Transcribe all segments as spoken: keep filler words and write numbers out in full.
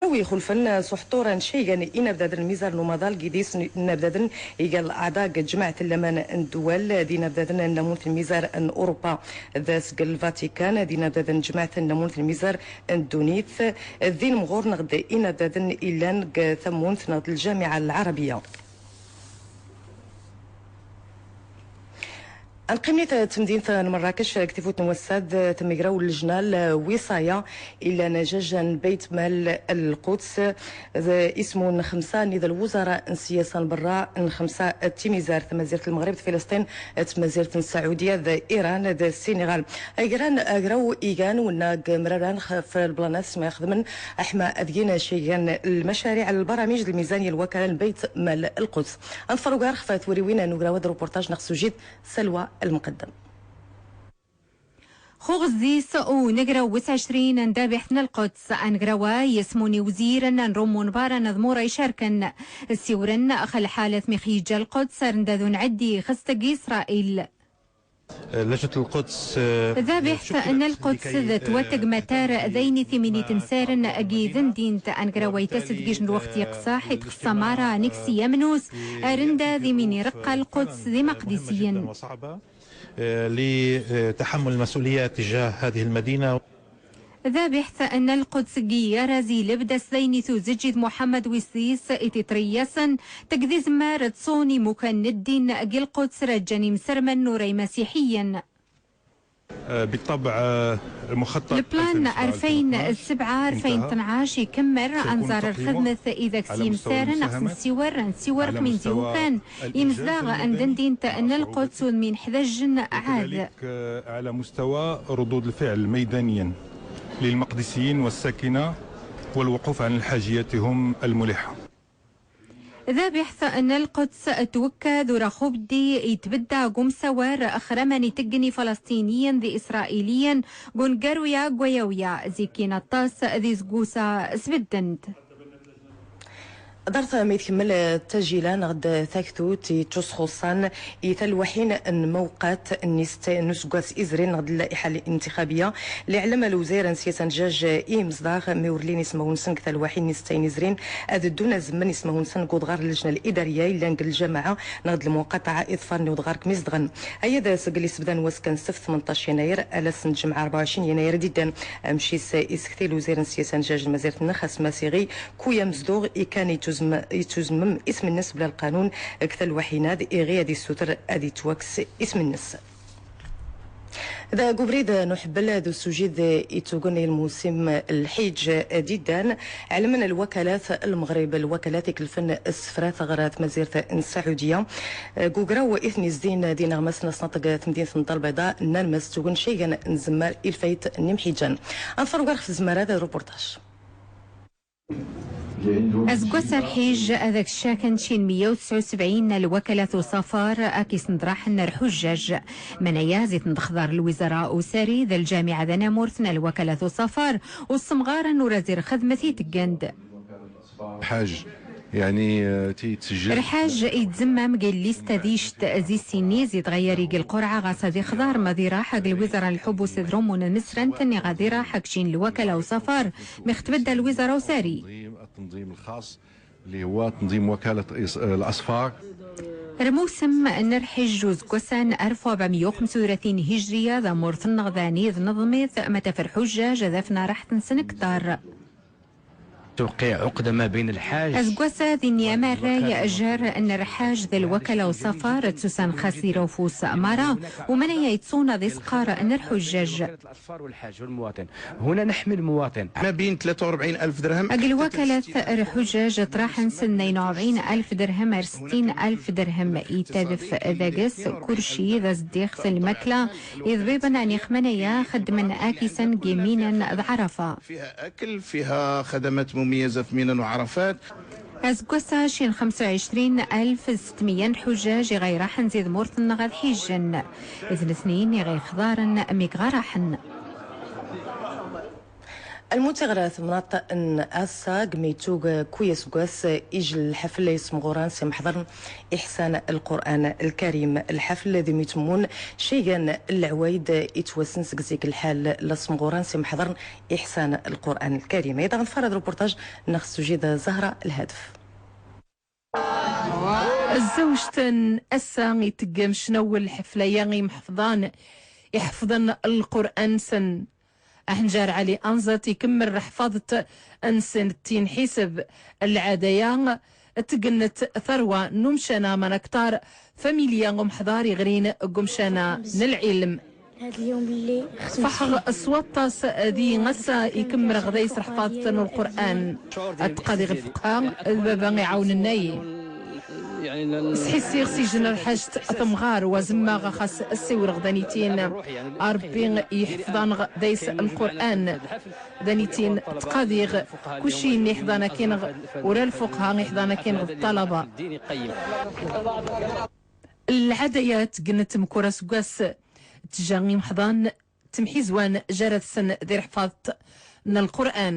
Wi ixulfen s uḥeṭṭur n caygan inabdaden n lmizar n umaḍal g idis n inabdaden iga leɛḍa g tejmaɛt n laman n ddwal, d inabdaden n lamunt n lmizar n Urupa d asg Lvatikan, d inabdaden n tejmaɛt n lamunt n lmizar n ddunit, d inemɣuren neɣ d inabdaden illan g tamunt neɣ d ljamiɛa lɛarabiya. Ad neqqim nit tmdint n Mṛakec g tifut n wass-ad, tmegra n lejna lwiṣaya illan jaj n Beyt Mal Lquds, d ismun xemsa n id lwuzara n siyasa n berra n xemsa n timizar, tmazirt n Lmeɣrib d Filisṭin, tmazirt n Saɛudya d Iran d Siniɣal. Agran, agraw igan wenna g mraran xef lblanat s ma ixedmen aḥma ad gin caygan lmacariɛ n lbaramij d lmizan i lwakala n Beyt Mal Lquds. Ad nḍfer ugar xef twuriwin n ugraw d ruportaj neɣ sujid Salwa Lmqeddem. Xuɣ zdis unegraw wis ɛecrin n dabiḥt n Lquds, anegraw-a yesmun i wezyiren n rummun baran d mura icarken. Ssiwren x lḥalat mi x-yejja Lquds ar ndad unɛeddi xest g Isṛayil. لجنة القدس، آه، Dabiḥt n Lquds d twategmatar d ayen i timin itensaren g idendin n anegraw ay tasdgij n lwext yeqṣaḥ i txeṣṣa mara n iksiyam nus, ar ndad imin ireqqa Lquds d imaqdisiyen. آه، لتحمل المسؤولية تجاه هذه المدينة. Dabiḥt n Lquds g yarazi lebda s d ayen i tuzejjid Muḥammad wis dis i tiṭriyyasen, teg d izemmar d ṣun imukan n ddin g Lquds ra ǧǧan imserman n uray masiḥiyen. آه، بالطبع، آه، المخطط Lplan ألفين وسبعة ألفين وثمنطاش انتهى. Arfayn sebɛa, arfayn tnaɛac ikemmer, سيكون anẓar التقييم rxedmet idak s على مستوى yimsaren, المساهمة، axs nsiwer, nsiwer على x min مستوى ziwkan, الإنجاز imezdaɣ الميداني n dendint n Lquds, وصعوبته. Ur min ḥdajen ɛad. وكذلك، آه، على مستوى ردود الفعل ميدانيا للمقدسيين والساكنة والوقوف عن الحاجيات هم الملحة. Dabiḥt n Lquds twekka d ura xubdi itbedda g umsawar x raman iteggen ifalsṭiniyen d isṛayiliyen g uneggaru-ya g wayawya, zikkin aṭas d izeggusa sbeddent. Ḍart mi tkemmel, eh, tajila neɣ d taktut i ttusxuṣṣan i talwaḥin n mewqat n is-, n useggas izrin neɣ d llaiḥa lintixabiya, li ɛellem lwezir n siyasa n jaj i imezdaɣ mi ur llin ismawen-nsen g talwaḥin n istayen izrin, ad ddun ad zemmen ismawen-nsen g uḍɣar n lejna lidariya illan g lǧamaɛa neɣ d lmuqaṭaɛa iḍfaren i uḍɣar kem izedɣen. Aya d seg lisebda n wass kan ssebt tmenṭac yennayer, ala ass n lǧemɛa rebɛa u ɛecrin yennayer d-iddan. Amci-s isekti lwezir n siyasa n jaj n mazirt-nneɣ, xas ma s iɣi kuya mezduɣ ikan ituzm-, ituzmem isem-nnes bla lqanun g talwaḥin-ad, iɣi ad issuter ad ittwakkes isem-nnes. Deg ubrid n uḥebbel d usujid ittugen i lmusim lḥiǧ d-iddan, ɛelmen lwakalat n Lmeɣrib, lwakalat ikelfen ssefrat ɣer tmazirt n Saɛudya. G ugraw i ten-izdin d ineɣmasen asnaṭ g temdint n Ddar Lbayḍa, nnan ma s-ttugen caygan n tzemmar i lfayt n imḥiǧan. Ad nḍfer ugar xef tzemmar-ad, rupurṭaǧ. Aseggas arḥij ad ak-caken cin meyya u tesɛa u sebɛin n lwakalat uṣafar ak-isneḍraḥen ar ḥujjaj. Manaya zi ten-dexḍar lwizara usari d lǧamiɛa d anamurt n lwakalat uṣafar u ssemɣaren ur azir xedmet i teggan-d. الحاج، يعني، آه، تيتسجل. Lḥaj itzemmam g llista dict zi sin-is, itɣayyar ig lqurɛa ɣas ad ixḍar ma d iraḥ ag lwizara n lḥubus d rummun n mesrant, niɣ ad iraḥ ag cin lwakala uṣafar. Mi x-tbedda lwizara usari. التنظيم، التنظيم الخاص اللي هو تنظيم وكالة الأصفار. Rmusem n rḥij useggas-a n alef u rebɛemya u xemsa u tlatin hijriya, tamurt-nneɣ d anid neḍmit, ma taf rḥujjaj ad afen raḥt-nsen ktar. توقيع عقدة ما بين الحاج. Aseggas-a d ini amarray jar n rḥaj d lwakala uṣafar, ttusan xas di ufus mara, u manaya ittṣuna d isqar n rḥujjaj. الأصفار والحاج والمواطن. هنا نحمي المواطن. ما بين ثلاثة وأربعين ألف درهم. Ag lwakalat rḥujjaj ṭṭraḥen s tnayen u rebɛin alf dirhem ar settin alf dirhem. Ittadef deg-s kulci, d azdix, lmakla, iḍbiben, ɛni x manaya xeddmen akisan g iminen d Ɛarafa. فيها أكل، فيها خدمات مميزة في ميناء وعرفات. Aseggas-a cin xemsa u ɛecrin alf setmeyya n lḥujjaj i ɣa iraḥen zi tmurt-nneɣ ad ḥijjen. D letniyen i ɣa ixḍaren mi ɣa raḥen. Lmut ɣer temnaḍt n Assa, gmi tug kuya seg wass, ijel lḥafl ismɣuran s imḥḍren iḥsan Lqur'an Lkarim. Lḥafl d mi tmmun cigan n leɛwayed ittwassen seg zik lḥal la smɣuran s imḥḍren iḥsan Lqur'an Lkarim. Ay daɣen tfara d reportaj nneɣ s tujid Zahra Lhadef. Zzawjt n Assa i teggem cnaw lḥefla-ya imḥefḍan iḥefḍen Lqur'an-nsen. Aḥenjar Ɛli Anẓat ikemmel rreḥfaḍt-nsen tinḥiseb. Lɛada-ya tgennet tarwa n umcana manaktar familya umḥḍar iɣrin deg umcana n lɛilm. Faḥeɣ s waṭas di Assa ikemmreɣ dayes rreḥfaḍt n Lqur'an. Ad tqadiɣ lfeqha d baba iɛawnen-ayi. Sḥissiɣ s ijen rḥaǧt temɣar wa zemmaɣ xas ssiwreɣ d anitin. A Rebbi iḥefḍ-aneɣ dayes Lqur'an. D anitin ttqadiɣ kuci-nni iḥḍan akinɣ, ura lfuqha iḥḍan akinɣ d ṭṭalaba. Lɛada-ya tgennet mkura seg wass, tja imḥḍan ttemḥizwan jarat-sen di rreḥfaḍt n Lqur'an.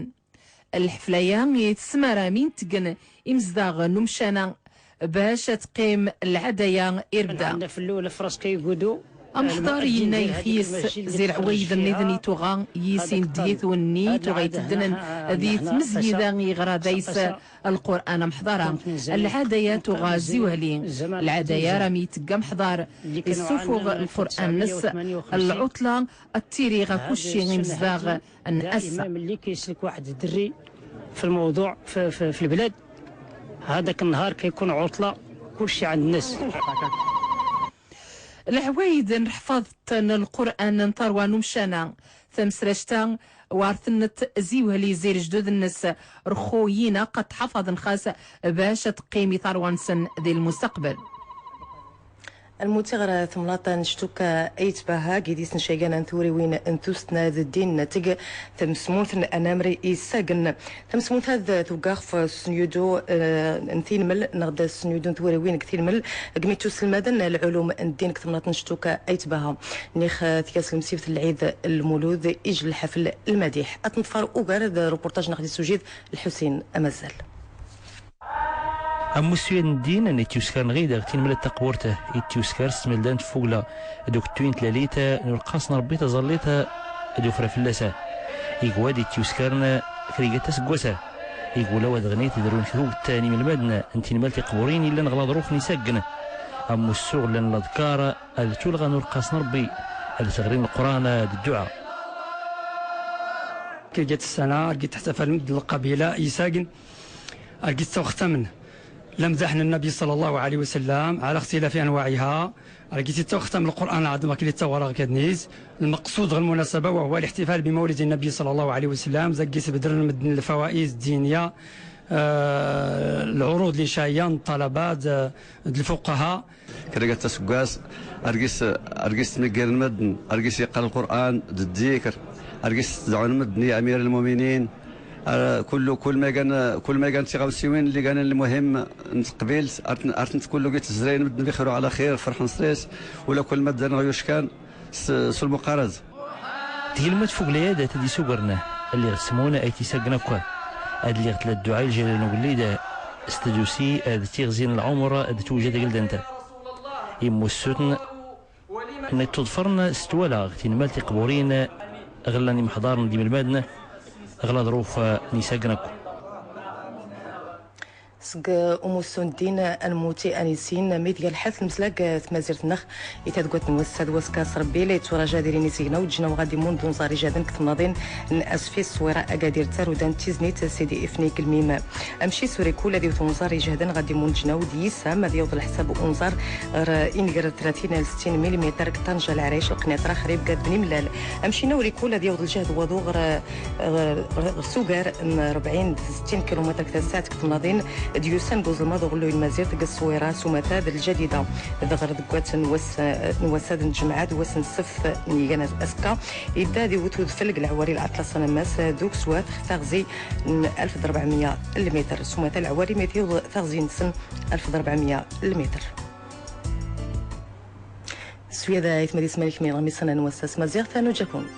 Lḥefla-ya i tesmara mi n-tgen imezdaɣ n umcana bac ad teqqim lɛada-ya irbda. Amḥḍar yenna ixyes zi leɛwayed nniḍen i tuɣa yis-i n ddiyat-nni tuɣa iteddnen di tmezgida iɣra dayes Lqur'an amḥḍara. Lɛada-ya tuɣa zi wehli. Lɛada-ya rami tegga amḥḍar issuffuɣ Lqur'an-nnes. Lɛuṭla ad tiri ɣa kucci imezdaɣ n Assa. Melli kayslek waḥed dderri fi lmewḍuɛ fi, fi, fi lblad, hadak nnhar kaykun ɛuṭla kulci ɛand nnas. Leɛwayed n rreḥfaḍt n Lqur'an n tarwa n umcana. Tamesract-a war tennet zi wehli zi lejdud-nnes, rxu yinaq ad tḥafaḍen xas bac ad teqqim i tarwa-nsen di lmustaqbal. Lmut ɣer temnaḍt n Ctuka Ayt Baha, g idis n caygan n twuriwin n tusna d ddin, teg tamsmunt n anamri isagn. Tamsmunt ad tugga xef snyudu, eh, n tinmel, neɣ d snyudu n twuriwin g tinmel, gmi ttuselmaden lɛulum n ddin g temnaḍt n Ctuka Ayt Baha. Nix, eh, tga s lemsibt n lɛid n lmulud, ij lḥafl lmadiḥ. Ad tneḍfar ugar d reportaj neɣ di sujid Lḥusin Amazzal. Amussu n ddin n ittyuskar nɣid ɣ tinmel taqburt ittyuskar s tmelda n tfugla d ukettuy n tlalit n ulqas n Rebbi taẓallit d ufra fell-as. Igwad ittyuskar n krigat aseggas. Igwla wa d ɣnit drun krugt n imelmaden n tinmel tiqburin illan ɣ laḍruf n isaggen. Amussu ɣ llan laḍkar ad tulɣa n ulqas n Rebbi ad teɣrin Lqur'an d dduɛa. Krigat ssana ar git ḥtafal md lqabila isaggen. Ar gis ttwaxtamen lamdaḥ n Nnabi ṣalla Llahu ɛalayhi wa sallam ɛala ixtilafi anwaɛiha. Ar gis ttwaxtam Lqur'an lɛaḍim akken ittawara ɣ kadnis. Lmeqsud ɣ lmunasaba wa huwa liḥtifal bimawlid Nnabi ṣalla Llahu ɛalayhi wa sallam, za gis bedren medden lfawaiz ddiniya, eh, lɛurud lincaiya n ṭṭalaba d, d lfuqaha. Krigat aseggas, ar gis, ar gis ttmiggiren medden, ar gis iqqar Lqur'an d ddikr, ar gis ttdeɛɛun medden i Ɛmir Lmuminin, ar, kullu, kul ma igan, kul ma igan tiɣawsiwin lli iganen lmuhim n tqbilt, ar ten, ar tent kullu gis ttezrayen medden bixir u ɛla xir, ferḥen s-is, ula kul ma ddan ɣ yuckan s, s lmuqarad. Tgelma tfugla-ad ad t-id-isugren, lliɣ smun ay t-isaggen akk. Ad lliɣ tla dduɛa i lǧalal n ugellid, s tdusi d tiɣzi n lɛumr d twejjad ageldant. Immussuten n ittuḍfren s twala ɣ tinmel tiqburin ɣ llan imḥḍaren d imelmaden ɣ laḍruf n isaggen akk. Seg umussu n ddin, anmuti anisin mi tga lḥal tmesla g tmazirt-nneɣ i tadgwat n wass-a d wass kas Rebbi, la yetturaǧa ad irin isigna u ǧǧnaw ɣad imun d unẓar ijehden g temnaḍin n Asfi, Ṣṣwira, Agadir, Tarudan, Tiznit, Sidi Ifni, Gelmim. Amci s urikul ad iwet unẓar ijehden ɣad imun ǧnaw d yisam ad yawḍ leḥsab unẓar ɣer inger tlatin ar settin milimitr g Ṭanja, Leɛrayec, Lqniṭra, Xrib, Gad, Bni Mellal. Amci n urikul ad yawḍ ljehd waḍu ɣer ɣer, ɣer s ugar n rebɛin d settin kilumitr g tasaɛt g temnaḍin d-yusan g uzelmaḍ uɣelluy n Maziɣt g Ṣṣwira s umata d Lǧadida. D ɣer deg wass n wass, n wass-ad n Ǧemɛa d wass n Ssebt n igan azekka, yebda ad iwet udfel g leɛwari n Aṭlas Anammas d ukswat ɣ taɣzi n alef d rebɛemya lmitr. S umata leɛwari mi tiwḍ taɣzi-nsen alef d rebɛemya lmitr. S wiyada aytma d isman ikmilen ɣ misan n wass-a s tmaziɣt, nuǧa-kun.